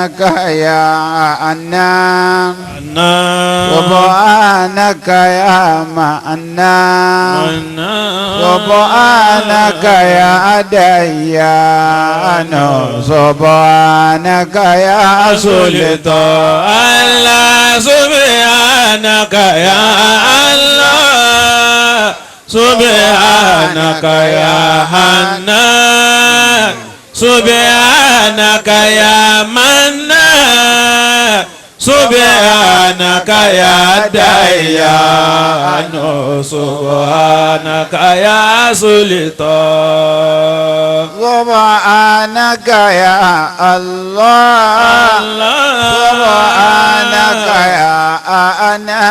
يا أنام سبحانك يا مأنام سبحانك يا ديان سبحانك يا سلطان الله سبحانك يا الله سبحانك يا حنان سبحانك يا منان سبحانك يا ديان سبحانك يا سلطان سبحانك يا الله سبحانك يا أنا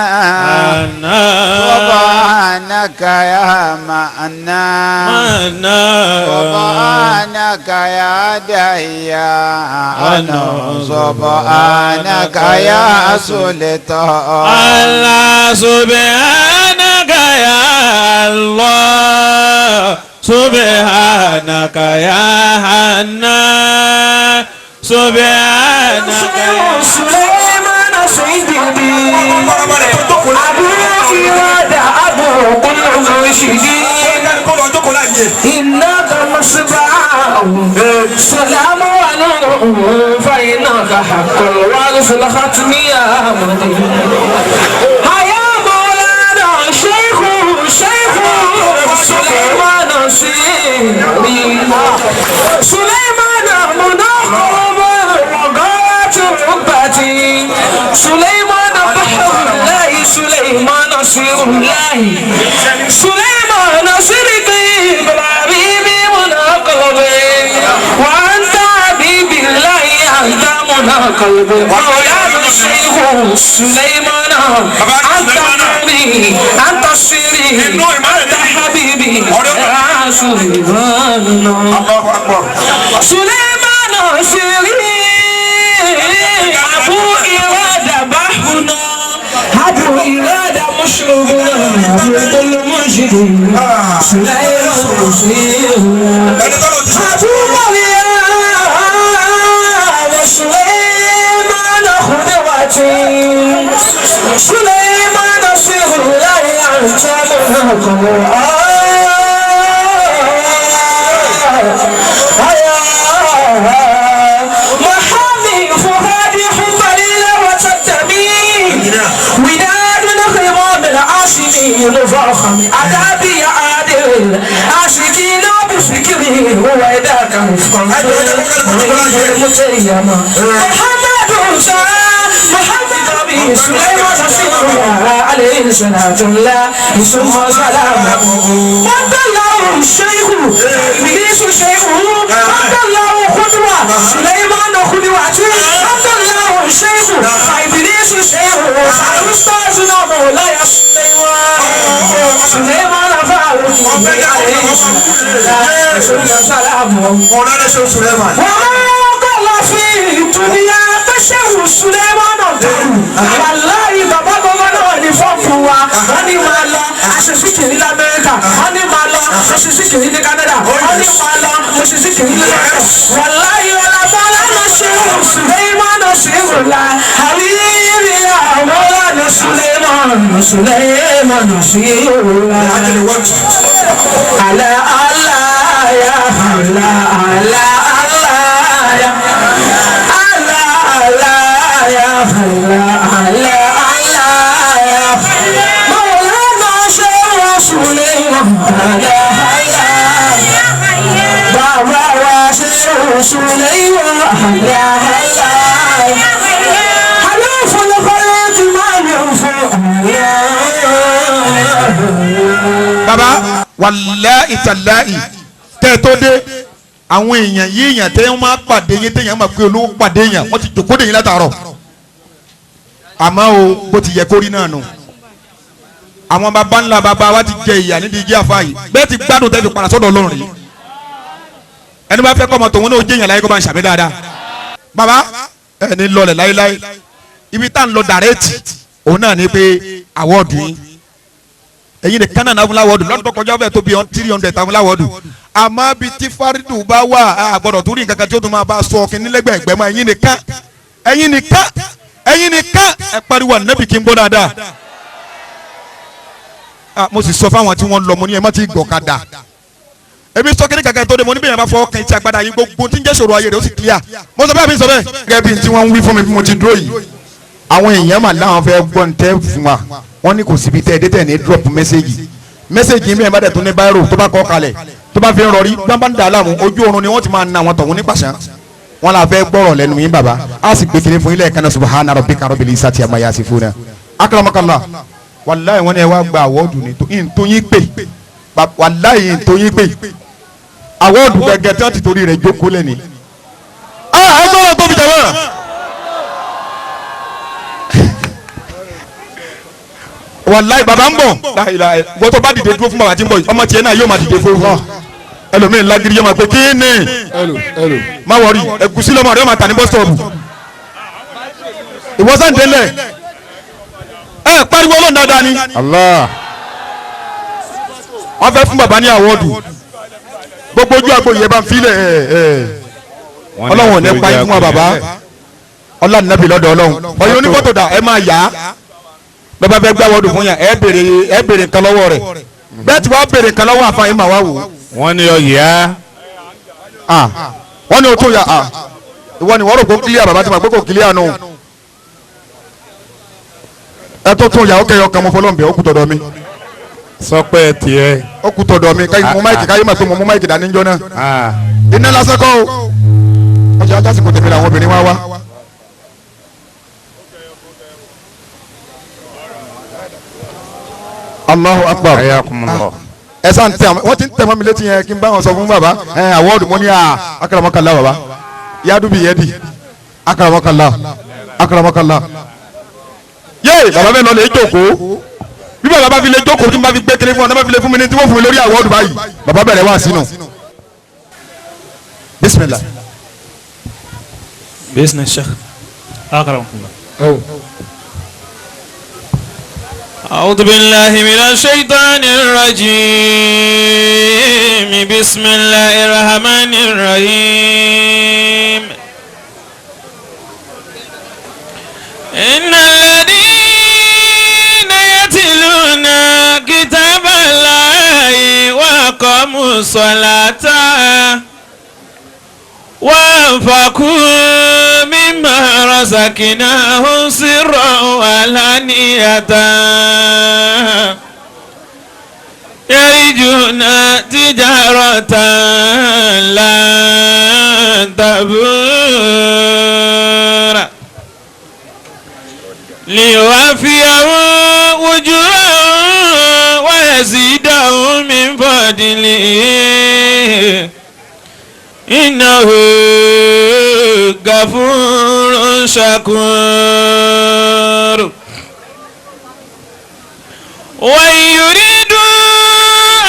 سبحانك يا مأنان سبحانك يا ديان سبحانك يا سلطان الله سبحانك يا الله سبحانك يا حنان سبحانك يا سليمان سيدي أبو إرادة أبو قلع إنك مصباح سلام عليكم فإنك حق الوارث الختم يا مدين يا مولانا شيخ شيخ سليمان سيدي سليمان منقب وغاية ركبتي سليمان بحر الله سليمان سير الله سليمان سرقي بالحبيب منقلبي وأنت حبيب الله أنت منقلبي مولانا الشيخ سليمان أنت نوري أنت سري أنت حبيبي يا سليمان سليمان سري أبو إرادة بحرنا أبو إرادة مشربنا أبو المرشدين سليمان سيرنا أبو مريم سليمان خدوتي سليمان سير لا يعتمنكم محامي فؤادي حب وتدمي وداد الخمام العاشقين فخم أدابي عادل عاشقين بفكري وإذاك المتيمة محمد محمد سليمان عليه صلاة الله ثم سلامه عبد الله الشيخ إبليس شيخه عبد الله خدوة سليمان خدوتي عبد الله الشيخ إبليس شيخه أستاذنا مولاي سليمان سليمان فاروق عليه ثم سلامه مولانا شيخ سليمان وما قال في الدنيا فشيخ سليمان wàláyé bàbá bàbá náà ní fọ́ọ̀mù wa wọ́n ní máa lọ aṣèṣìkiri ní Amẹ́ríkà wọ́n ní máa lọ aṣèṣìkiri ní Canada wọ́n ní máa lọ aṣèṣìkiri ní London wàláyé ọ̀làbọ̀lá ló ṣe Suleiman ṣèrùlá àríyí àwòrán Suleiman Suleiman ṣèrùlá àlà àlà yà àlà àlà àlà yà àlà àlà yà àlà àlà àlà yà Mawlana Sheikh Suleiman àlà àlà bàbá wa Sheikh Suleiman àlà àlà حلوف الخلق ما ينفع. Baba wàláì tàláì tẹ́ ẹ tó dé àwọn èèyàn yí èèyàn tẹ́ wọ́n máa pàdé yín téèyàn máa pé olówó pàdé èèyàn wọ́n ti jòkó dè yín látàárọ̀ àmọ́ o bó ti yẹ kó rí náà nù àwọn baba ńlá baba wa ti jẹ ìyà nídìí igi àfa yìí bẹ́ẹ̀ ti gbádùn tẹ́ fi padà sọ́dọ̀ Ọlọ́run yìí ẹni bá fẹ́ kọ́ ọmọ tòun náà ó jẹ́ èèyàn láyé kó bá ń ṣàmì dáadáa baba ẹni lọlẹ̀ láéláé ibi tá à ń lọ dàrẹ́tì òun náà ni pé àwọ̀dù yín ẹ̀yin nìkan náà fún láwọ̀dù lọ́dún tó kọjá bẹ́ẹ̀ tó bí 300 fún láwọ̀dù àmọ́ bí tí fárídù bá wà á gbọ́dọ̀ tó rí nǹkan kan tí ó tún máa bá a sọ kí nílẹ̀gbẹ̀gbẹ̀ mọ́ ẹ̀yin nìkan Ẹ̀yin nìkan, ẹ̀yin nìkan ẹ pariwo ànábì kí n gbọ́ dáadáa. Mo sì sọ fáwọn tí wọ́n lọ, mo ní ẹ má ti gbọ̀kadà. Èmi sọ kéde kàkà tó dé, mo ní bí yẹn bá fọwọ́ kan etí agbada yín, gbogbo tí ń jẹ́ sọ̀rọ̀ ayé rẹ̀ ó sì clear. Mo sọ bẹ́ẹ̀, mi sọ bẹ́ẹ̀. Gẹ́gẹ́ bí tí wọ́n ń wí fún mi bí mo ti dúró yìí, àwọn èèyàn mà láwọn fẹ́ gbọ́ ní tẹ́ fún wa. Wọ́n ní kò síbi tẹ́ ẹ dé tẹ̀ ní drop message. Message mi ẹ̀ bá dẹ̀ tún ní báírò tó bá kọ́ kalẹ̀ tó bá fi ń rọrí bí wọ́n bá ń dà á láàmú, ojú oorun ni wọ́n ti máa na àwọn tọ̀hún ní pàṣán. Wọ́n la fẹ́ gbọ́rọ̀ lẹ́nu yín bàbá, a sì gbé kiri fún ilé ẹ̀ka náà. Subhana rabbika rabbil izzati amma yasifuna. Akramakallah, wàláyé wọ́n ní ẹ wá gba àwọ́dù ní tó yín pè, wàláyé tó yín pè àwọ́dù gẹ́gẹ́ tí wọ́n ti torí rẹ̀ jókòó lẹ́ni. Ẹ gbọ́dọ̀ tóbi jẹ̀ wọ́n. Wàláyé bàbá ń bọ̀, gbọ́dọ̀ bá dìde dúró fún bàbá tí ń bọ̀, ọmọ tiẹ̀ náà yóò máa dìde fún un. Ẹlòmíín lágídí yóò máa pé kí ni má wọrí, ẹ̀gúsí lọ́mọ rẹ̀ máa tà ní bọ́sítọ̀ọ̀bù. Ìwọ́sàn délẹ̀ ẹ pariwo Ọlọ́run dáadáa ni. Allah. Wọ́n fẹ́ fún bàbá ní àwọ́dù, gbogbo ojú àgbo yẹn bá ń filẹ̀ ẹ ẹ Ọlọ́run ò ní pa ikú wa bàbá, ọlá nàbì lọ́dọ̀ Ọlọ́run. Ọ̀yọ́ onífọ́tò dà, ẹ máa yá bẹ́ẹ̀ bá fẹ́ gbé àwọ́dù fún yàn, ẹ béèrè, ẹ béèrè nǹkan lọ́wọ́ rẹ̀. Bẹ́ẹ̀ tí wàá béèrè nǹkan lọ́wọ́ àfa yín mà wá wò. Wọ́n ní ọ̀yà. Wọ́n ní o tún yà á, ìwọ ni wọ́n rò kó kílíà, bàbá tí ma gbé kó kílíà nù. Ẹ tó tún yà ó kẹyọ kan, mo fọlọ́ nbẹ, ó kú tọ̀dọ̀ mi. Sọpẹ́ tiẹ̀. Ó kú tọ̀dọ̀ mi, káyé mú máìkì, káyé mà tó mú máìkì dání jọ náà. Iná lásán kọ́ o, ọjà ajásìkò tèmi làwọn obìnrin wá wá. Allahu akbar. Ayakumullah. Ẹ sá ń tẹ àwọn, wọ́n ti ń tẹ mọ́ mi létí yẹn kí n bá wọn sọ fún bàbá ẹ àwọ́ọ̀dù. Mo ní à akaramakala bàbá yadubi yẹdi akaramakala akaramakala yé bàbá bẹ́ẹ̀ lọ lè jókòó. Bí bàbá bá fi lè jókòó, tí n bá fi gbé kiri fún ọ, náà bá fi lè fún mi ní tí wọ́n fún mi lórí àwọ́ọ̀dù báyìí, bàbá bẹ̀rẹ̀ wá sínú. Bisimilah. Business sheikh. Akramakumullah. أعوذ بالله من الشيطان الرجيم. بسم الله الرحمن الرحيم. إن الذين يتلون كتاب الله وأقاموا الصلاة وأنفقوا مما رزقناهم سرا وعلانية يرجون تجارة لن تبور ليوفيهم أجورهم ويزيدهم من فضله إنه غفور شكور. وإن يريدوا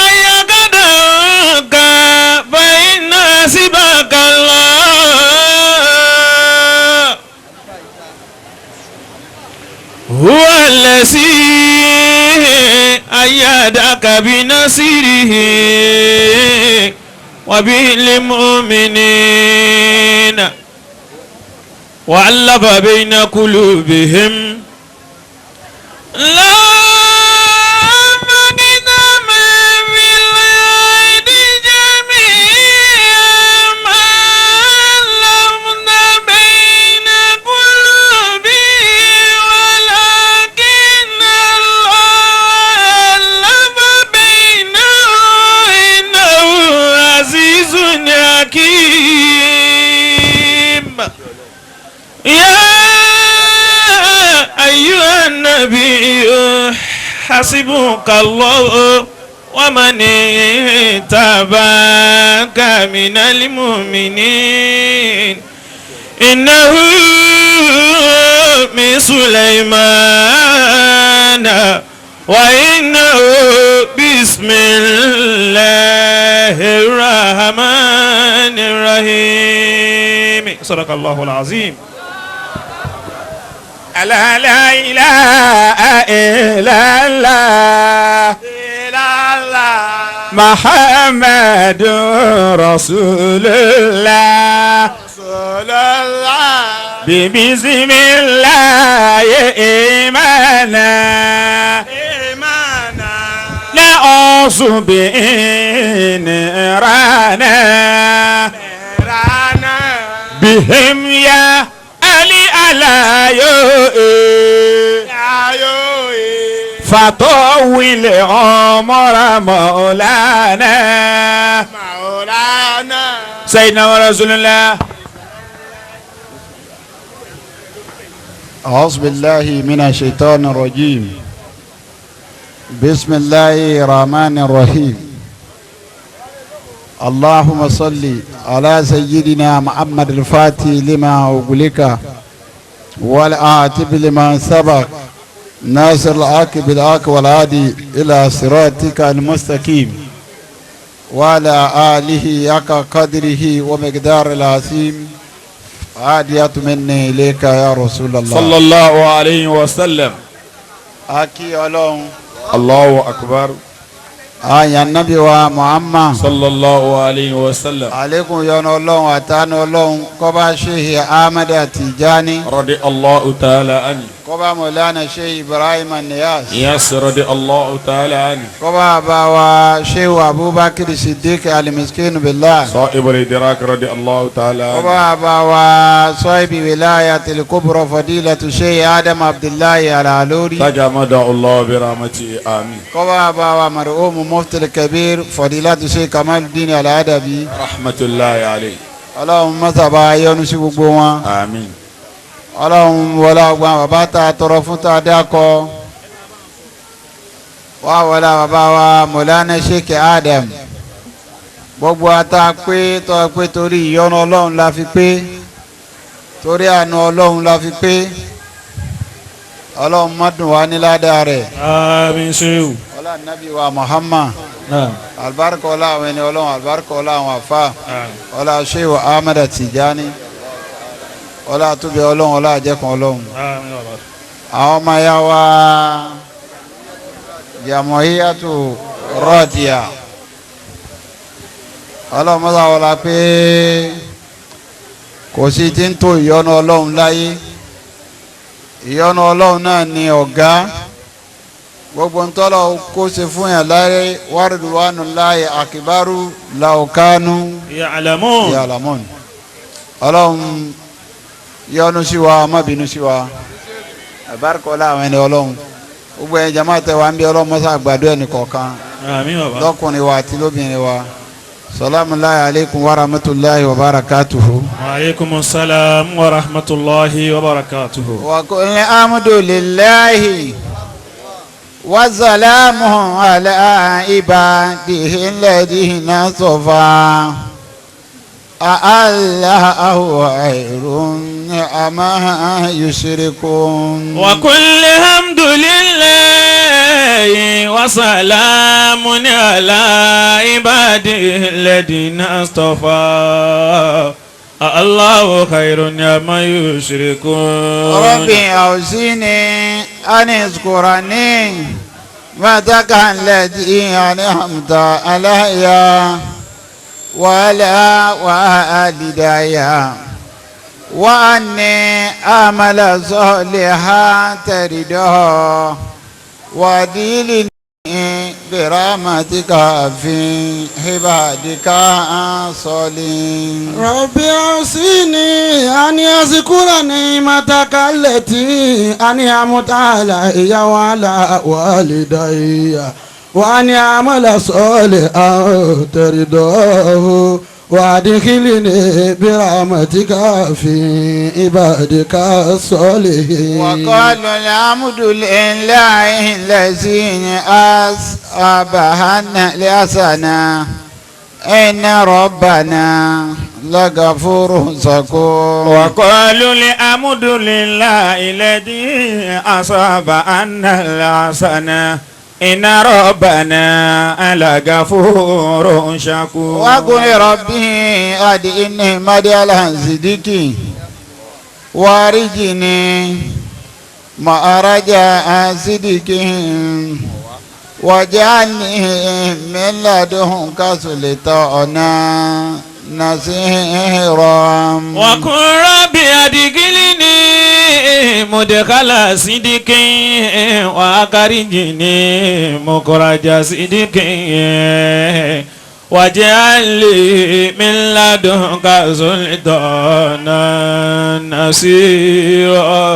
أن يخدعوك فإن حسبك الله هو الذي أيدك بنصره وبالمؤمنين وألف بين قلوبهم لا فقد ما في الأرض جميعا ما ألفنا بين قلوبهم ولكن الله ألف بينهم إنه عزيز حكيم. يا أيها النبي حسبك الله ومن اتبعك من المؤمنين إنه من سليمان وإنه بسم الله الرحمن الرحيم. صدق الله العظيم. لا لا إله إلا الله محمد رسول الله. ببسم الله إيمانا نعوذ بنيرانا بهم يا علي على فطول عمر مولانا سيدنا ورسول الله. أعوذ بالله من الشيطان الرجيم. بسم الله الرحمن الرحيم. اللهم صل على سيدنا محمد الفاتح لما أغلق والعاتب لما سبق ناصر الحق بالحق والهادي إلى صراطك المستقيم وعلى آله حق قدره ومقدار العظيم. عادية مني إليك يا رسول الله صلى الله عليه وسلم. Aki Ọlọ́run. الله أكبر. Àyàn Nábì wa Muhammad صلى الله عليه وسلم. Àlékún yọ́nú Ọlọ́run àtàánú Ọlọ́run kó bá Sheikh Ahmad Tijani رضي الله تعالى عنه. kó bá Mọ̀lánà Sheikh Ibrahim Niyas Yes رضي الله تعالى عنه. kó bá bá wa Sheikh Abubakar Siddiq Al-Miskin Billah صاحب الإدراك رضي الله تعالى kó عنه. bá bá wa صاحب ولاية الكبرى فضيلة Sheikh Adam Abdullahi Al-Aluri تجمد الله برحمته آمين. kó bá bá wa مرحوم مفتي الكبير فضيلة Sheikh Kamal الدين Al-Adabi رحمة الله عليه. Ọlọ́run mọ́sàbá yọ́nú sí gbogbo wọn. آمين. Ọlọ́run wọlé ọgbọ́n bàbá tá a tọrọ fún tá a dákọ wá wọlé bàbá wa Mọ̀lánà Sheikh Adam gbogbo ata pé tọ́ pé torí ìyọ́nú Ọlọ́run la fi pé torí àánú Ọlọ́run la fi pé Ọlọ́run má dùn wá ní ládàá rẹ̀. آمين شيخ. Ọlá nàbí wa Muhammad alibarika ọlá àwọn ẹni Ọlọ́run alibarika ọlá àwọn àfa ọlá Sheikh Ahmad Tijani ọlá àtúbẹ̀ Ọlọ́run ọlá àjẹkùn Ọlọ́run. Àwọn ọmọ ya wa Jamhuriyatu Rọ́díà Ọlọ́run mọ́sá wọlá pé kò sí ti ń tó ìyọ́nú Ọlọ́run láyé. Ìyọ́nú Ọlọ́run náà ni ọ̀gá gbogbo ntọ́lọ̀ kó ṣe fún yàn láyé wàrúwánu láyé àkìbárú làwùkánú يعلمون. yàlámọ́n. Ọlọ́run yọ́nú sí wa má bínú sí wa àbárikọ́lá àwọn ẹni Ọlọ́run gbogbo ẹ̀yin jama tẹ wa ń bí Ọlọ́run mọ́sá àgbàdo ẹnì kọ̀ọ̀kan آمين بابا. lọ́kùnrin wa àti lóbìnrin wa. Salamu alaykum wa rahmatulahi wa barakatuhu. وعليكم السلام ورحمة الله وبركاته. Wa qul alhamdulillahi wa salamu ala ibadihi alladhina istafa. Allahu khairun amma yushrikun. وكل الحمد لله وسلام على عباده الذين اصطفى الله خير عما يشركون. ربي أوزيني أن اذكرني نعمتك التي أنعمت علي وعلى والدي وأني أعمل صالحا ترضاه وأدخلني برحمتك في عبادك الصالحين. ربي أوصيني أن أذكر نعمتك التي أنعمت علي وعلى والدي وأن أعمل صالحا ترضاه وأدخلني برحمتك في عبادك الصالحين. وقالوا الحمد لله الذي أصابنا لحسنة إن ربنا لغفور شكور. وقالوا الحمد لله الذي أصاب عنا الحسنة إن ربنا لغفور شكور. وقل ربي أدعني مدى صديقي وارجني ما رجاء صديقي واجعلني من لدنك سلطانا نصيرا وقل رب أدخلني مدخل صدق وأخرجني مخرج صدق واجعل لي من لدنك سلطانا نصيرا.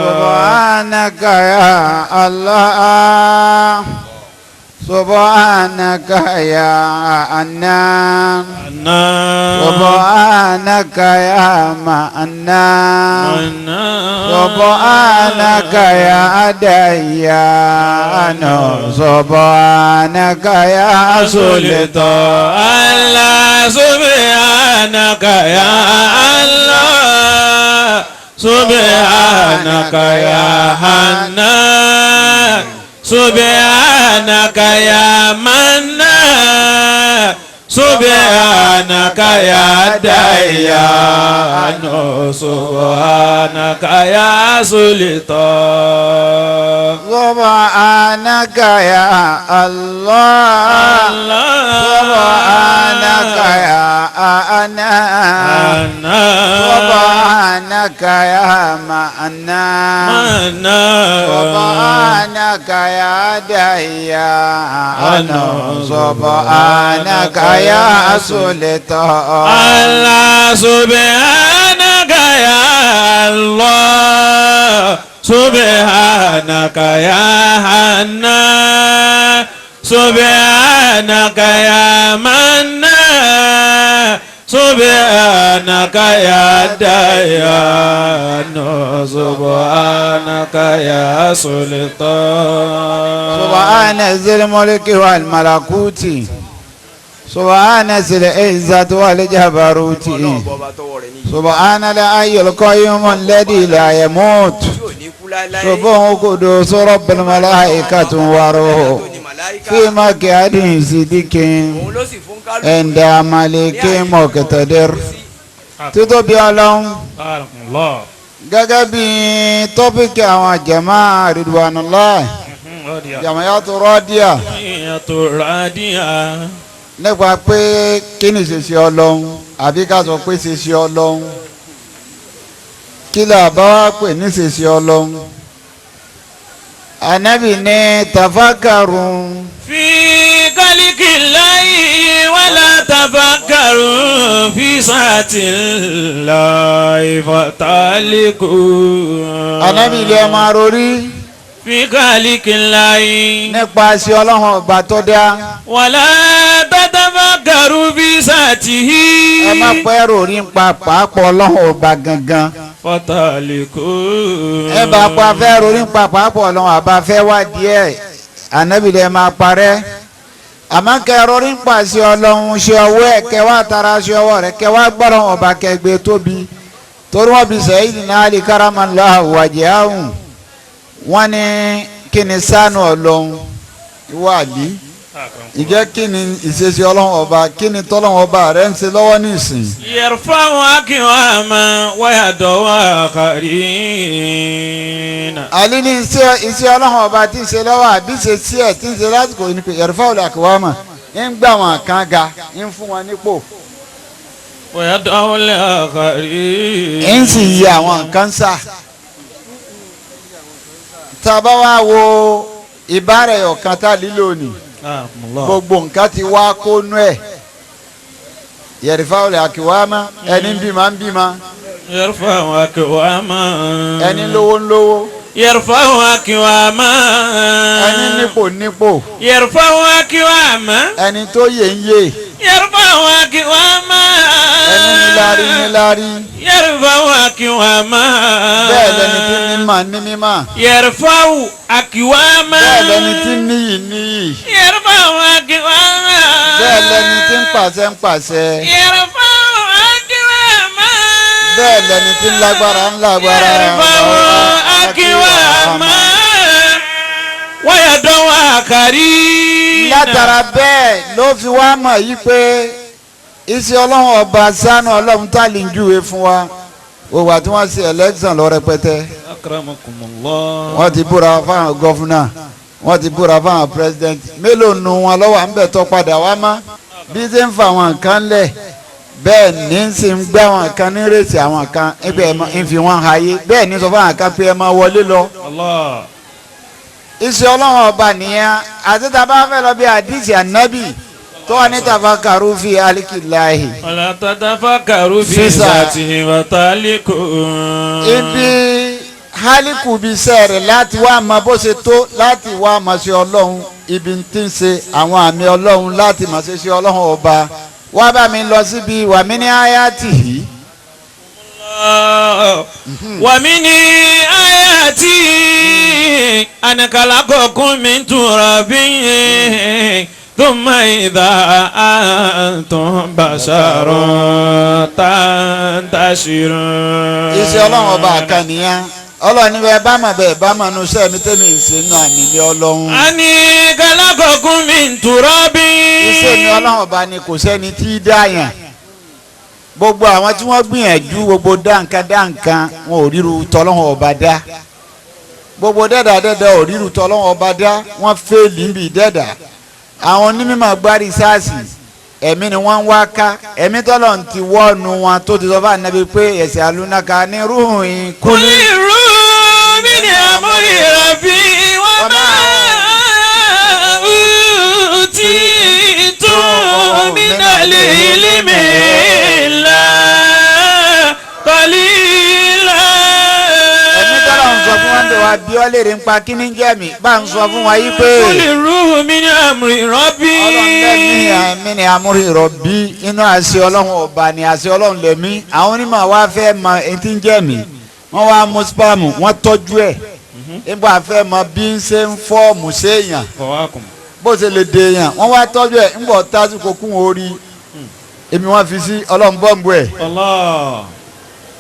سبحانك يا الله سبحانك يا أنان سبحانك يا منان سبحانك يا ديان سبحانك يا سلطان. الله سبحانك يا الله سبحانك يا حنان سبحانك يا منان سبحانك يا ديان سبحانك يا سلطان. سبحانك يا الله سبحانك يا أنان سبحانك يا منان سبحانك يا ديان سبحانك يا سلطان. الله سبحانك يا الله سبحانك يا حنان سبحانك يا منان سبحانك يا ديان سبحانك يا سلطان. سبحان ذي الملك والملكوت سبحان ذي العزة والجبروت سبحان الحي القيوم الذي لا يموت سبحان قدوس رب الملائكة وروح في مقعد صدق عند ملك مقتدر. Títóbi Ọlọ́run gẹ́gẹ́ bí tọ́pìkì àwọn jàmáà Ridwanullah Jama'atu Radiya nípa pé kí ni ṣèṣe Ọlọ́run àbí ká sọ pé ṣèṣe Ọlọ́run kí là bá wá pè ní ṣèṣe Ọlọ́run. Ànábì ní tafakarun. Fi kálíkìláyì wàlá tafakarun fi sàtìláì fàtàlíkù. Ànábì ilé ẹ máa rorí. Fi kálíkìláyì. Nípa ṣe Ọlọ́run ọba tó dá. Wàlá tatafakkaru fi sàtìhí. Ẹ má pẹ́ rorí ń pa pàápọ̀ Ọlọ́run ọba gangan. Fàtàlíkù. Ẹ bá pa fẹ́ rorí ń pa pàápọ̀ Ọlọ́run àbá fẹ́ wá díẹ̀. Ànábì lè máa parẹ́. Àmọ́ kẹ́ rorí ń pa ṣe Ọlọ́run ṣe ọwọ́ ẹ̀ kẹ́ wá tara ṣe ọwọ́ rẹ̀ kẹ́ wá gbọ́dọ̀ ọba kẹgbẹ́ tóbi. Torí wọ́n bí Sayyidina Ali karamallahu wajhahu. Wọ́n ní kí ni sánú Ọlọ́run ìwọ Àlí ìjẹ́ kí ni ìṣesí Ọlọ́run ọba kí ni tọ́lọ́run ọba rẹ̀ ń ṣe lọ́wọ́ nísìn. Yarfa'u aqwaman wa yada'u akharin. Àlí ní iṣẹ́ Ọlọ́run ọba tí ń ṣe lọ́wọ́ àbí ṣe sí ẹ̀ tí ń ṣe lásìkò ní pé yarfa'u aqwaman ń gbà wọn kan ga ń fún wọn nípò. Wa yada'u akharin. Ń sì yí àwọn nǹkan sá. Tá a bá wá wo ìbára ọ̀kan tá a lílò ní gbogbo nǹkan ti wá kónú ẹ̀ yẹ̀rìfáwọlẹ̀ àkìwámá ẹni ń bímọ ń bímọ yarfa'u aqwaman ẹni lówó ń lówó yarfa'u aqwaman ẹni nípò nípò yarfa'u aqwaman ẹni tó yè ń yè yarfa'u aqwaman ẹni níláárí níláárí yarfa'u aqwaman bẹ́ẹ̀ lẹni tí ní mà ní mímà yarfa'u aqwaman bẹ́ẹ̀ lẹni tí níyì níyì yarfa'u aqwaman bẹ́ẹ̀ lẹni tí ń pàṣẹ ń pàṣẹ yarfa'u aqwaman bẹ́ẹ̀ lẹni tí ń lágbára ń lágbára yarfa'u aqwaman wa yada'u akharin. Látara bẹ́ẹ̀ ló fi wá mọ̀ yí pé iṣẹ́ Ọlọ́run ọba sánú Ọlọ́run tá lè ń júwe fún wa òwà tí wọ́n ṣe election lọ rẹpẹtẹ. Akramakumullah. Wọ́n ti búra fáwọn gọ́fúnà wọ́n ti búra fáwọn president mélòó nu wọn lọ́wọ́ à ń bẹ̀ tọ́ padà wá mọ́ bí ṣe ń fa àwọn nǹkan lẹ̀ Bẹ́ẹ̀ ní sì ń gbé àwọn kan ní rèsì àwọn kan ibẹ̀ ń fi wọ́n hayé bẹ́ẹ̀ ní sọ fún àwọn kan pé ẹ máa wọlé lọ. Iṣẹ́ ọlọ́run ọba nìyẹn àti tá a bá fẹ́ lọ bí àdìsí ànábì tó wà ní tafakaru fi alikilahi. Wala tatafakaru fi zatihi wa taliku. Ibi haliku bí iṣẹ́ rẹ̀ láti wá mọ bó ṣe tó láti wá mọ̀ sí ọlọ́run ibi tí ń ṣe àwọn àmì ọlọ́run láti mọ̀ sí ọlọ́run ọba wá bá mi lọ síbi wàmí ní ayatihi. Wàmí ní ayatihi an khalaqakum min turabin thumma idha antum basharun tantashirun. Iṣẹ́ ọlọ́run ọba àkànníyàn ọlọ́run ní bẹ́ẹ̀ bá mà bẹ́ẹ̀ bá mà nu sẹ́mi tẹ́mi ìṣe nù àmì ní ọlọ́run. Ani khalaqakum min turabin. Iṣẹ́ mi ọlọ́run ọba ni kò sẹ́ni tí í dáyàn gbogbo àwọn tí wọ́n gbìyànjú gbogbo dáǹkan dáǹkan wọn ò ríru tọ́lọ́run ọba dá gbogbo dẹ́dà dẹ́dà ò ríru tọ́lọ́run ọba dá wọ́n fẹ́ẹ̀lì níbi dẹ́dà àwọn onímọ̀ gbárí sáàsì ẹ̀mí ni wọ́n ń wá ká ẹ̀mí tọ́lọ̀ ti wọ́ọ̀nù wọn tó ti sọ fún ànábi pé ẹ̀sẹ̀ alúnáka ní rúhùn kúlí rú mi ní amúrí rabi wọ́n máa tí tó mi náà lè ilé mi là kọ́lílà. Ẹ̀mí tọ́lọ̀ ń sọ fún wọn bí wàá bí ọ́ lè rí nípa kí ní jẹ́ mi bá ń sọ fún wa yí pé. Kúlí rú mi ní amúrí rabi. Ọlọ́run lẹ́mí àmì ní amúrí rọ̀bí inú àṣẹ ọlọ́run ọba ni àṣẹ ọlọ́run lẹ́mí àwọn onímọ̀ wa fẹ́ mọ etí ń jẹ́ mi wọ́n wá mú spam wọ́n tọ́jú ẹ̀ nígbà fẹ́ mọ bí ń ṣe ń fọ́ọ̀mù séèyàn bó ṣe lè dè èèyàn wọ́n wá tọ́jú ẹ̀ ńgbọ̀ tásìkò kún orí èmi wọ́n fi sí ọlọ́run bọ́ǹbù ẹ̀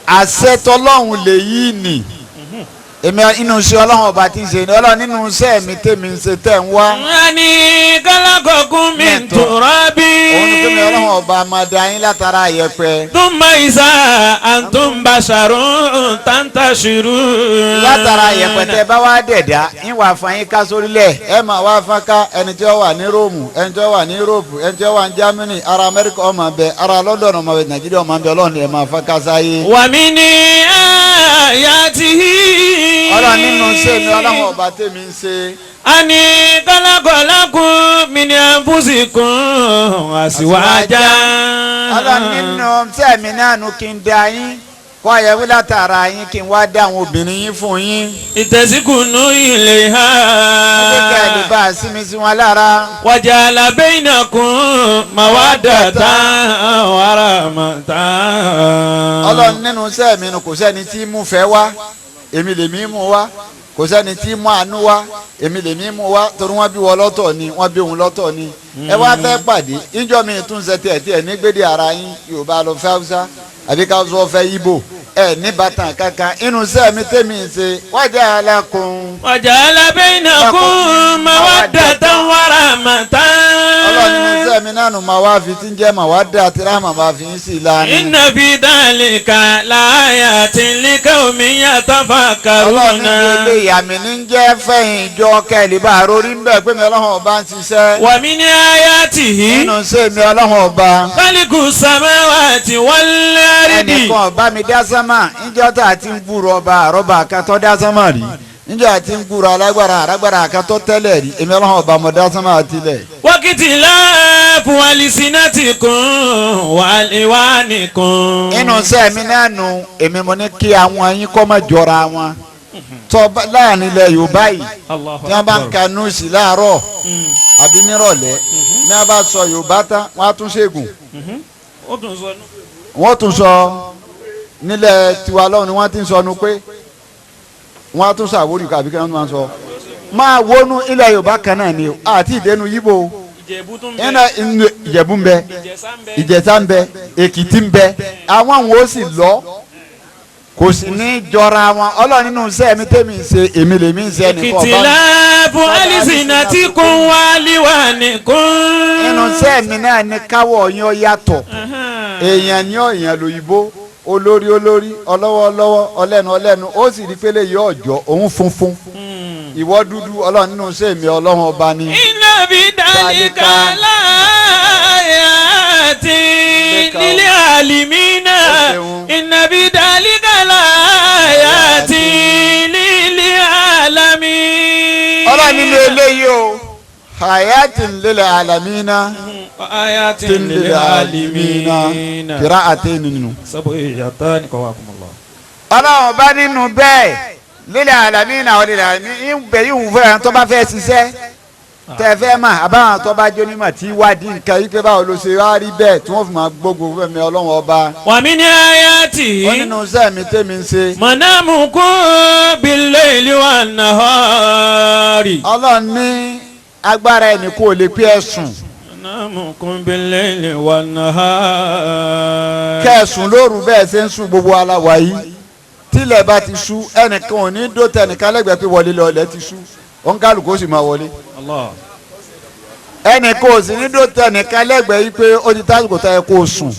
àṣẹ tọlọ́run lè yí nì èmi inú iṣẹ́ ọlọ́run ọba tí ń ṣe ni ọlọ́run nínú iṣẹ́ mi tèmi ń ṣe tẹ̀ ń wá. Ani khalaqakum min turabin. Òun ni pé mi ọlọ́run ọba máa da yín látara yẹ̀pẹ̀. Thumma iza antum basharun tantashirun. Látara yẹ̀pẹ̀ tẹ bá wá dẹ̀dá ń wà fún yín ká sórílẹ̀ ẹ máa wá fún ká ẹni tí ó wà ní Róòmù ẹni tí ó wà ní Yúróòpù ẹni tí ó wà ní Jámánì ara Amẹ́ríkà ọmọ bẹ ara London ọmọ bẹ Nàìjíríà ọmọ bẹ ọlọ́run ẹ máa fún ká sáyé. Wa min ayatihi. Ọlọ́run nínú iṣẹ́ mi ọlọ́run ọba tèmi ń ṣe. Ani khalaqalakum min anfusikum aswaja. Ọlọ́run nínú iṣẹ́ mi náà nu kí n da yín kọ́ àyẹ̀wò látara yín kí n wá dá àwọn obìnrin yín fún yín. Ìtẹ̀síkùnú ilayha. Mo fẹ́ kẹ́ ẹ lè bá a sinmi sí wọn lára. Waja'ala bainakum mawaddatan wa rahmatan. Ọlọ́run nínú iṣẹ́ mi nu kò sẹ́ni tí mú fẹ́ wá èmi lèmi mú wá kò sẹ́ni tí mú àánú wá èmi lèmi mú wá torí wọ́n bí wọ́n lọ́tọ̀ ni wọ́n bí òun lọ́tọ̀ ni ẹ wá fẹ́ pàdé ìjọ mi tún ṣe tiẹ̀ tiẹ̀ ní gbédè ara yín Yorùbá lọ fẹ́ Haúsá àbí ká sọ fẹ́ Ìgbò ẹ ní bàtàn kankan inú iṣẹ́ mi tèmi ṣe waja'alakum. Waja'ala bainakum mawaddatan wa rahmatan. Ọlọ́run nínú iṣẹ́ mi náà nù máa wá fi tí ń jẹ́ mawadda àti rahma máa fi ń sì lánàá. Inna fi dhalika laayatin liqawmin yatafakkaruna. Ọlọ́run ní ilé ìyàmì ní jẹ́ fẹ̀yìn ìjọ kẹ́lí bá rórí ń bẹ̀ pé mi ọlọ́run ọba ń ṣiṣẹ́. Wa min ayatihi. Nínú iṣẹ́ mi ọlọ́run ọba. Khaliqu samawati wal ardi. Ẹnìkan ọba mi dá sánmà níjọ́ tá a ti ń gbúrò ọba àrọ́bà kan tó dá sánmà rí níjọ́ a ti ń gbúrò alágbára alágbára kan tó tẹ́lẹ̀ rí èmi ọlọ́run ọba mo dá sánmà àtilẹ̀. Waqtilafu alsinatikum wa alwanikum. Inú iṣẹ́ mi náà nu èmi mo ní kí àwọn yín kọ́ mọ́ jọra wọn tọ́ láàrin ilẹ̀ Yorùbá yìí tí wọ́n bá ń ka núùsì láàárọ̀ àbí nírọ̀lẹ́ ní wọ́n bá sọ Yorùbá tán wọ́n á tún ṣègùn wọ́n tún sọ nílẹ̀ tiwa lọ́hùn ni wọ́n ti ń sọnu pé wọ́n á tún sọ Àwórì àbí kí wọ́n máa sọ máa wọnú ilẹ̀ Yorùbá kan náà ni àti ìdẹnu Yíbò Ìjẹ̀bú ń bẹ Ìjẹ̀ṣà ń bẹ Èkìtì ń bẹ àwọn àwọn ó sì lọ kò sì ní jọra wọn Ọlọ́run nínú iṣẹ́ mi tẹ́mi ń ṣe èmi lèmi ń ṣe ẹnìkan ọba mi. Ikhtilafu alsinatikum wa alwanikum. Nínú iṣẹ́ mi náà ni káwọ̀ yín ó yàtọ̀ èèyàn ní ọ̀yàn lòyìnbó olórí olórí ọlọ́wọ́ ọlọ́wọ́ ọlẹ́nu ọlẹ́nu ó sì rí pélé yọ ọjọ́ òun funfun ìwọ dúdú Ọlọ́run nínú iṣẹ́ mi Ọlọ́run ọba ni. Inna fi dhalika laayatin للعالمين إن في ذلك لآيات للعالمين. Ọlọ́run nínú eléyìí o, hayatin lil alamina, آيات lil alamina, للعالمين. qira'atayn nínú. سبعيتان قواكم الله. Ọlọ́run bá nínú bẹ́ẹ̀ lil alamina wa lil alamin ń bẹ̀ yìí ń fẹ́ tó bá fẹ́ ṣiṣẹ́ tẹ fẹ́ mà àbáwọn tó bá jó nímọ̀ tí wádìí nǹkan yìí pé báwo ló ṣe wá rí bẹ́ẹ̀ tí wọ́n fi máa gbógun fún mi Ọlọ́run ọba. ومن آياته Ó nínú iṣẹ́ mi tèmi ń ṣe. منامكم بالليل والنهار. Ọlọ́run ní agbára ẹnì kò lè pé ẹ sùn. منامكم بالليل والنهار. Kẹsùn lóru bẹ́ẹ̀ ṣe ń sùn gbogbo aláwa yìí, tílẹ̀ bá ti ṣú ẹnìkan ò ní dó tẹnìkan lẹ́gbẹ̀ẹ́ pé wọlé lọ ilẹ̀ ti ṣú, òǹkàlùkù ó sì máa wọlé. Allah. Ẹnìkan ò sì ní dó tẹnìkan lẹ́gbẹ̀ẹ́ yìí pé ó ti tásìkò tó yẹ kó o sùn,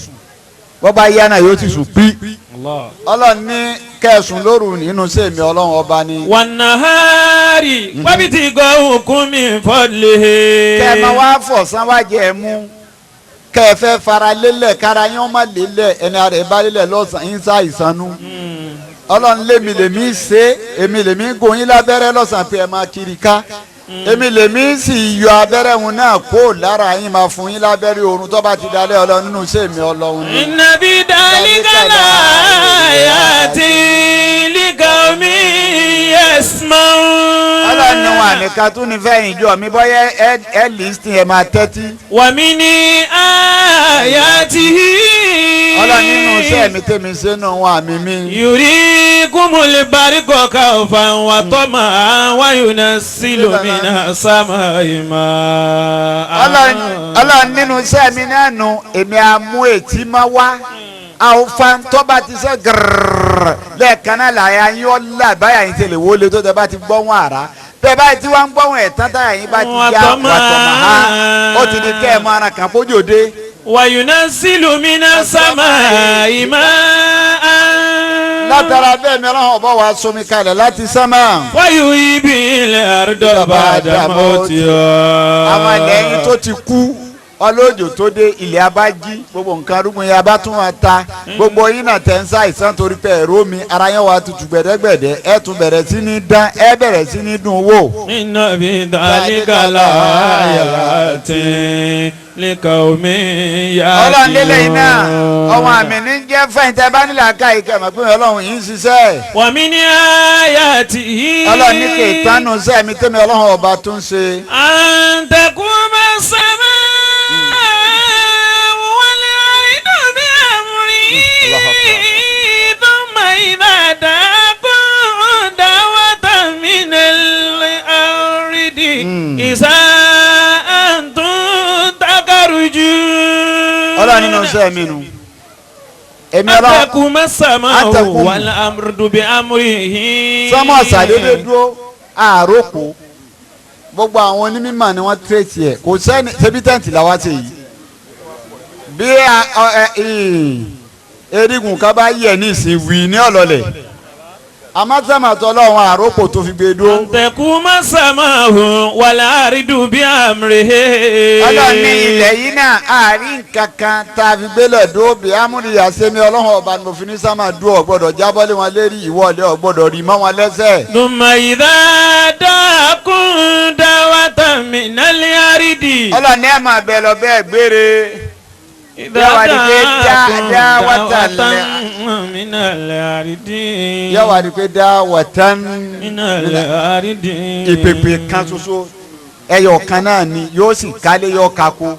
bọ́ bá yá náà yóò ti sùn pí. Allah. Ọlọ́run ní kẹsùn lóru nínú sèmi Ọlọ́run ọba ni. والنهار وابتغاؤكم من فضله. Kẹ́ ẹ máa wá fọ̀sán wájẹ ẹ mú, kẹ́ ẹ fẹ́ fara lélẹ̀ kára yín ọmọ lélẹ̀, ẹni ara ẹ bá lélẹ̀ lọ́sàn-án ń sá ìsanú. Ọlọ́run lémi lèmi ṣe, èmi lèmi gún yín lábẹ́rẹ́ lọ́sàn-án pé ẹ máa kiri ká, èmi lèmi sì yọ abẹ́rẹ́ òun náà kó lára yín máa fún yín lábẹ́rẹ́ oorun tó bá ti dalẹ̀. Ọlọ́run nínú sèmi Ọlọ́run ni. إن في ذلك لآيات لقوم يسمعون. Ọlọ́run ní wọn àníkan tún ní fẹ́yìn jọ mi bọ́yá ẹ lísìn ẹ máa tẹ́tí. ومن آياته Ọlọ́run nínú iṣẹ́ mi tèmi sínú wọn àmì mi. يريكم البرق خوفا وطمعا وينزل من السماء ماء. Ọlọ́run nínú iṣẹ́ mi náà nù, èmi àmú ètí máa wá àwòfan tó bá ti ṣe gírrrr lẹ́ẹ̀kan náà làyà yín ó là báyà yín tẹ̀lé wọlé tó tẹ bá ti gbọ́ wọn àrá bẹ́ẹ̀ báyìí tí wọ́n ń gbọ́ wọn ẹ̀ tán táyà yín bá ti já wàtọ̀mọ̀ ha ó ti di kẹ́ ẹ̀ mọ́ ara kan kójó dé. وينزل من السماء ماء. Látara bẹ́ẹ̀ mi Ọlọ́run ọba wa somi kalẹ̀ láti sánmà. ويحيي به الأرض بعد موتها. Àwọn ilẹ̀ yín tó ti kú, ọlọ́jọ́ tó dé ilẹ̀ abájí gbogbo nǹkan arúgbó yẹn abá tún máa ta gbogbo yín náà tẹ̀ ń ṣàìsàn torí pé ẹ̀rọ mi ara yẹn wà tutù gbẹ̀dẹ́gbẹ̀dẹ́, ẹ̀ tún bẹ̀rẹ̀ sí ní dán, ẹ̀ bẹ̀rẹ̀ sí ní dùn wò. إن في ذلك لآيات لقوم Ọlọ́run lélẹ̀ yìí náà ọmọ يعقلون. àmì ní jẹ́ fẹ́yìn tẹ́ bá nílẹ̀ aka yìí kẹ́ mọ̀ pé Ọlọ́run yìí ń ṣiṣẹ́. ومن آياته Ọlọ́run ní kì í tánu sẹ́mi tẹ́mi Ọlọ́run ọba tún ṣe. أن تقوم السماء والأرض بأمره ثم إذا دعاكم دعوة من الأرض إذا أنتم تخرجون. Ọlọ́run nínú sẹ́mi nu èmi أن Ọlọ́run تقوم السماء أن تقوم. والأرض بأمره. Sọmọ ṣàdédé dúró àròkọ gbogbo àwọn onímọ̀ ni wọ́n tírètì ẹ̀, kò sẹ́ni ṣebí tẹ́ǹtì làwa ṣe yìí bí erigun kan bá yẹ ní ìsìn wì ní ọ̀lọ́lẹ̀ àmọ́ sẹ́mọ̀tọ́ Ọlọ́run àròkọ tó fi gbé dúró. أن تقوم السماء والأرض بأمره. Ọlọ́run ní ilẹ̀ yìí náà àárín kankan tá a fi gbélé dúró bí amúniyà sẹ́mi Ọlọ́run ọba ni mo fi ní sámà dúró, ọ̀gbọ́dọ̀ jábọ́lé wọn lérí ìwọ́lé ọ̀gbọ́dọ̀ rí mọ́ wọn lẹ́sẹ̀. ثم إذا دعاكم دعوة من الأرض. Ọlọ́run ní ẹ̀ máa bẹ lọ bẹ́ẹ̀ gbére. إذا Yóò wá di pé دعاكم dáwàtà دعوة من الأرض. Yóò wá di pé dá wàtán من الأرض. Ìpèpè kan ṣoṣo ẹyọ kan náà ni yóò sì kálé yóò kako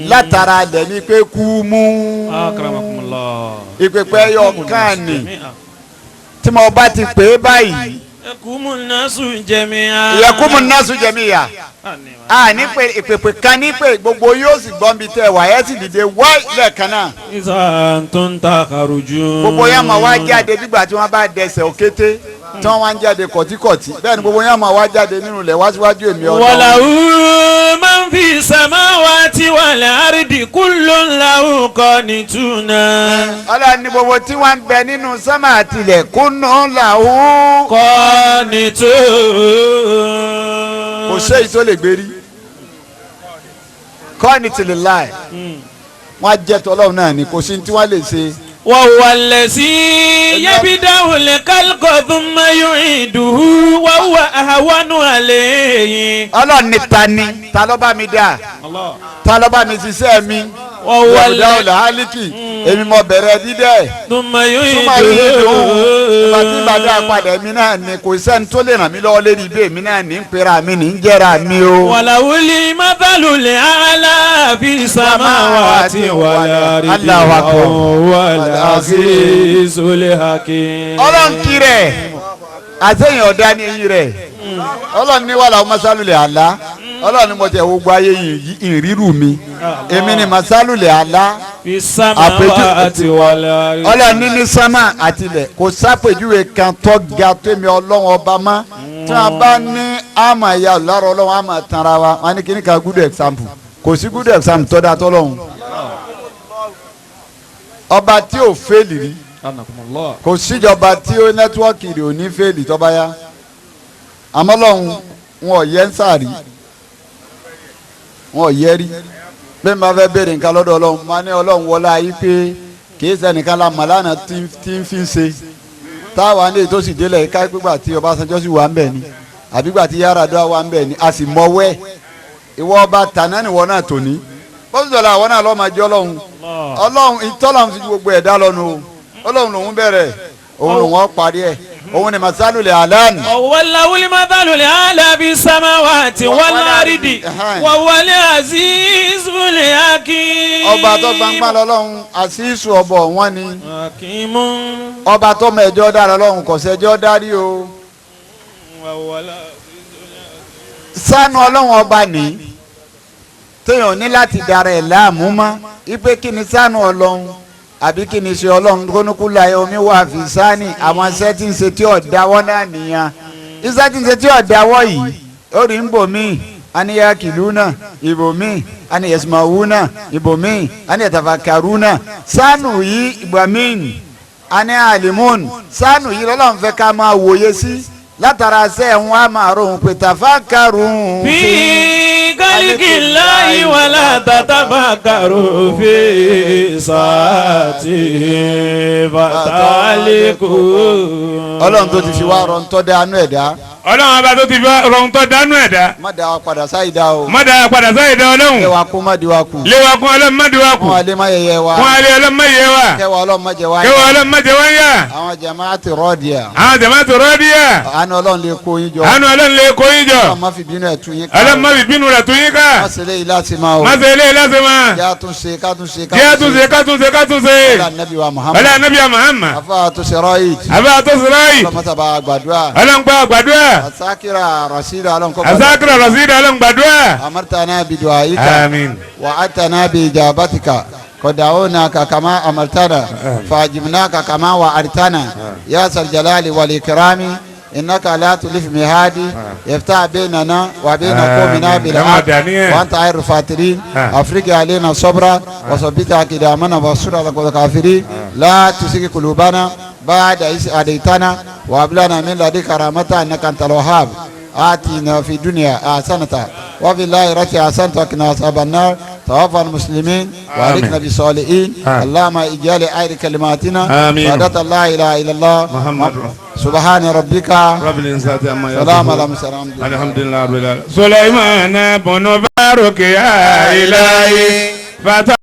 látara lẹ̀ ní pé kú mú. أكرمكم الله. Ìpèpè ẹyọ kan ni tí mo bá ti pè é báyìí. يقوم الناس جميعا. Ìyẹ̀kúmu nasu jẹ̀míyà a ní pé ìpèpè kan ní pé gbogbo yóò sì gbọ́n bí tẹ wà ẹ́ sì dìde wáì lẹ́ẹ̀kan náà. إذا أنتم تخرجون. Gbogbo yẹn máa wá jáde nígbà tí wọ́n bá dẹsẹ̀ òkété tí wọ́n wá ń jáde kọ̀tíkọ̀tí, bẹ́ẹ̀ ni gbogbo yẹn máa wá jáde nínú ilẹ̀ wá síwájú èmi Ọlọ́run. وله من في السماوات والأرض كل له قانتون. Ọlọ́run ní gbogbo tí wọ́n ń bẹ nínú sánmà àtìlẹ̀ kúnnú làwọn. قانتون. Kò séyìí tó lè gbérí kọ́ni tìlẹ̀ láì Wọ́n á jẹ́ tọ́lọ́run náà ni, kò sí tí wọ́n lè ṣe. وهو الذي يبدأ الخلق ثم يعيده وهو أهون عليه. Ọlọ́run ní ta ni, ta ló bá mi dá, ta ló bá mi ṣiṣẹ́ mi? وهو Yọ̀bùdá الذي ọ̀là hálíkì, èmi mo bẹ̀rẹ̀ dídẹ̀. ثم Súnmọ́ yìí dùn. Ìgbà tí يعيده. ìbàdàn àpàdé mi náà ni, kò sẹ́ni tó lè ràn mí lọ́wọ́ lérí ibẹ̀, mi náà ní ń pera mi ní ń jẹ́ra mi o. وله المثل الأعلى في السماوات والأرض الله أكبر. وهو العزيز الحكيم. Ọlọ́run kí rẹ̀ àtẹ̀yìn ọ̀dá ní eyín rẹ̀. Ọlọ́run ní wàhálà masalulẹ̀ àlá. Ọlọ́run ní mo tẹ̀ gbogbo ayé yìí ìrírù mi, èmi ni masalulẹ̀ àlá. في السماوات والأرض. Ọlọ́run ní ní sánmà àtìlẹ̀ kò sápèjúwe kan tó ga tó mi Ọlọ́run ọba mọ́. Tí wọ́n bá ní àmà ìyá ọ̀làrọ̀ Ọlọ́run àmà tanra wa, wọn ní kíní ka good example, kò sí good example tó dáa tọ́lọ́run ọba tí ò fail rí. Kò síjọba tí ó network rẹ̀ ò ní fail tó bá yá, àmọ́ Ọlọ́run wọn ò yẹ ń sàrí, wọn ò yẹ rí. Bẹ́ẹ̀ máa fẹ́ béèrè nǹkan lọ́dọ̀ Ọlọ́run, máa ní Ọlọ́run wọlé ayé pé kìí sẹ́nìkan la mọ̀ lánàá tí ń fi ń ṣe táwa ní ètò sì délẹ̀ ká gbígbà tí Ọbásanjọ́ sì wà ń bẹ̀ ni, àbígbà tí Yar'Adua wà ń bẹ̀ ni, a sì mọ̀wẹ́ ìwọ ọba tàná nìwọ náà tòní bọ́sùdọ̀là àwọn náà lọ́ọ́ máa jẹ́ Ọlọ́run. Ọlọ́run ìtọ́lọ́run fi gbogbo ẹ̀dá lọ́nu o. Ọlọ́run lòún bẹ̀rẹ̀, òun lòún ó parí ẹ̀, òun ni masalulẹ̀ alan. وهو له المثل الأعلى في السماوات والأرض وهو العزيز الحكيم. Ọba tó gbangba lọ́lọ́run, àṣìṣù ọbọ̀ wọn ni. حكيم. Ọba tó mọ ẹjọ́ dára lọ́run, kò sẹ́jọ́ dárí o. وهو العزيز الحكيم. Sánú Ọlọ́run ọba ní téèyàn ní láti dára ẹ̀ láàmú mọ́ ipe kí ni sánú Ọlọ́run àbí kí ni ṣe Ọlọ́run kónúkú láyé omi wà fi sáni àwọn iṣẹ́ tí ń ṣe tí ọ̀dáwọ́ náà nìyẹn. Iṣẹ́ tí ń ṣe tí ọ̀dáwọ́ yìí ó rí ń bò míì aniya kìlú náà ìbò míì ani yasmawu náà ìbò míì ani yatafakaru náà sánú yìí ìgbà míì ani alimun sánú yìí lọ́lọ́run fẹ́ ká máa wòye sí látara ṣẹ́ ń wá máa rohun pé tafakaru. في خلق الله ولا تتفكروا في ساعته فتهلكوا. Ọlọ́run tó ti fi wá rọ ń tọ́ dánú ẹ̀dá. Ọlọ́run ọba tó ti fi rọrùn tó dánú ẹ̀dá. Má dá wa padà sáyidá o. Má dá wa padà sáyidá Ọlọ́run. Lé wa kú, má di wa kù. Lé wa kún, Ọlọ́run má di wa kù. Fún wa lé má yẹyẹ wa. Fún wa lé, Ọlọ́run má yẹ wa. Kẹwàá Ọlọ́run má jẹ wá. Kẹwàá Ọlọ́run má jẹ wá ń yà. Àwọn jamaati rọ́ọ̀dìà. Àwọn jamaatu rọ́ọ̀dìyà. Àánú Ọlọ́run lè kó yín jọ. Àánú Ọlọ́run lè kó yín jọ. Ọlọ́run má fi bínú ẹ̀ tú yín ká. Ọlọ́run má fi bínú rẹ̀ tú yín ká. Má ṣe léyìí láti máa o. Má ṣe léyìí láti máa. Jẹ́ àtúnṣe kátúnṣe. Jẹ́ àtúnṣe kátúnṣe kátúnṣe. Ọlá Nabi wa Muhammad. Ọlá Nabi wa Muhammad. Afa tó ṣe rọ́ọ̀yì. Afa tó ṣe rọ́ọ̀yì. Ọlọ́run mọ́tàbá gbàdúrà. Ọlọ́run gba gbàdúrà. Asakira Rasida Ọlọ́run kọ́. Asakira Rasida Ọlọ́run gbàdúrà. Amartana bidu'aika. Àmín. Wa atana bi ijabatika. قدعوناك كما أمرتنا فأجبناك كما وعدتنا يا ذا الجلال والإكرام إنك لا تلف مهادي يفتح بيننا وبين قومنا بالحق وأنت خير الفاترين أفرج علينا صبرا وثبت أقدامنا وانصرنا على الكافرين لا تزغ قلوبنا بعد إذ هديتنا وهب لنا من لدنك رحمة إنك أنت الوهاب آتنا في الدنيا حسنة وفي الآخرة حسنة وقنا عذاب النار توفى المسلمين وألحقنا بالصالحين اللهم اجعل خير كلماتنا شهادة لا إله إلا الله محمد سبحان ربك رب العزة عما يصفون سلام على المرسلين الحمد لله رب العالمين. سليمان بن بارك يا إلهي فتح